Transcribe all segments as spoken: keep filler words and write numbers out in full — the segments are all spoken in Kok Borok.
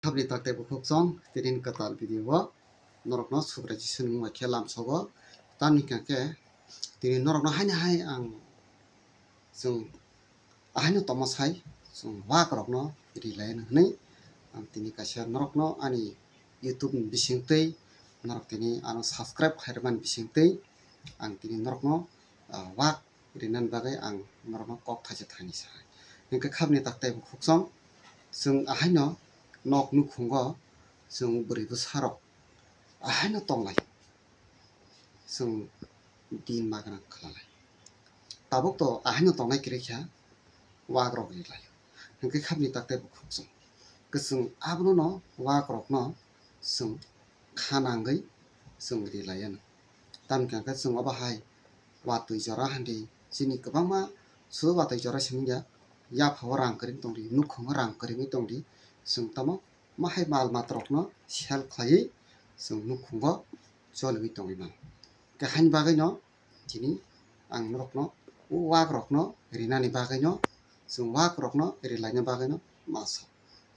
Khabni tak tei bukhuk chwng tini kwtal video o norokno Subrai Jisu ni mung bai khe lamsogo. Tamni hwnkhe tini norokno haino hai ang chwng ahaino tongma sai chwng wak rokno ri lai hwnwi ang tini kaisa norokno ani YouTube ni bising twi norok tini ano subscribe khairokmani bising twi ang tini norokno, ah, wak rinani bagwi ang norokno kok thaisa thani sa hai. Hwnkhe khabni tak tei bukhuk chwng chwng ahaino nok nukhungo chwng bwrwi bwsarok ahaino tonglai chwng din magna khalalai. Tabuk to ahaino tongnai kwrwi kha wak rok rilai. Hwnkhe khabni tak tei bukhuk chwng kwchwng abono no wak rokno chwng kha nangwi chwng rilai ano. Tamni hwnkhe chwng obo hai watwi jora handi chini kwbangma sudu watwi jora simi ya, yaphao rang kwrwi tongdi, nukhungo rang kwrwi tongdi, chwng tamo ma hai mal matrokno sell khlaiwi chwng nukhungo choliwi tongwi mano. Khe haini bagwino tini ang norokno o wak rokno rinani bagwino chwng wak rokno rilaina bagwino masa.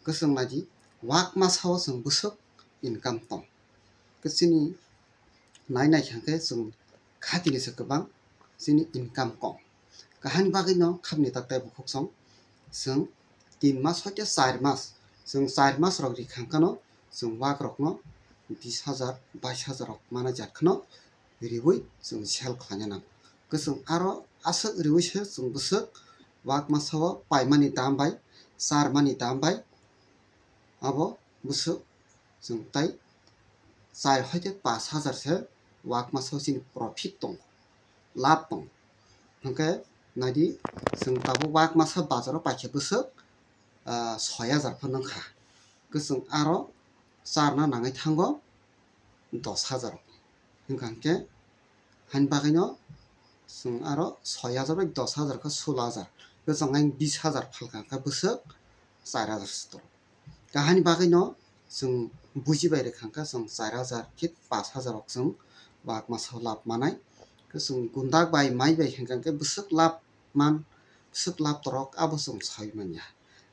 Kwchwng naidi wak masao chwng bwswk income tong. Khe chini nai nai khe chwng khatini se kwbang chini income kom. Kahani bagwino khabni tak tei bukhuk chwng chwng tin mas hoite char mas chwng char mas rok ri khang khano chwng wak rokno bis hajar bais hajar rok mana jar khano riwi chwng sell khlaina nango. Kwchwng aro aswk riwi se chwng bwswk wak masao paimani dam bai charmani dam bai abo bwswk chwng tai char hoite pas hajar se wak masao chini profit tongo, lab tongo. Hwnkhe naidi chwng tabuk wak masa bazaro paikhe bwswk, ah, soi hajar phano wngkha. Kwchwng aro charna nangwi thango dos hajar. Hwnkha hwnkhe haini bagwino chwng aro soi hajar bai dos hajar khe sul hajar. Kwchwng ang bis hajar phalkha hwnkhe bwswk char hajar se toro. Kahani bagwino chwng buji bai rwkha hwnkhe chwng char hajar khe pas hajar rok chwng wak masao lab manai. Khe chwng gundak bai mai bai hwnkha hwnkhe bwswk lab man, bwswk lab torok abo chwng saui manya.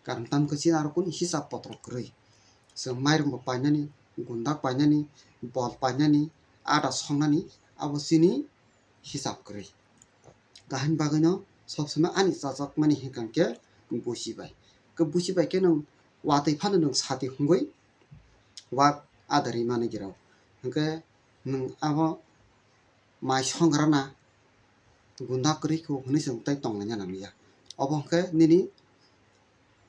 Karon tamkhe chini aro kunu hisab potrok kwrwi. Chwng mairung bo painani, gundak painani, bol painani, ada songnani abo chini hisab kwrwi. Kahini bagwino sob somoi ani chajak mani hwnkha hwnkhe busi bai. Khe busi bai khe nwng watwi phano nwng sati hungwi wak adari mani girao. Hwnkhe nwng abo mai songrana gunda kwrwi kho hwnwi chwng tei tonglaina nangya. Obo hwnkhe nini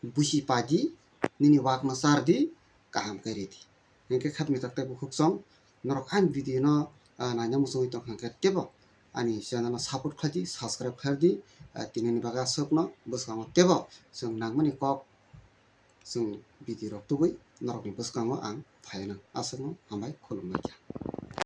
busi paidi, nini wakno chardi, kaham khe ridi. Hwnkhe khabni tak tei bukhuk chwng norok ani video no, ah, naina muchungwi tongkha hwnkhe teibo ani channel no support khlaidi, subscribe khlaidi, ah, tinini bagwi aswkno bwskango teibo chwng nangmani kok chwng video rok tubui norokni bwskango ang phaino aswkno hambai khulumbaikha.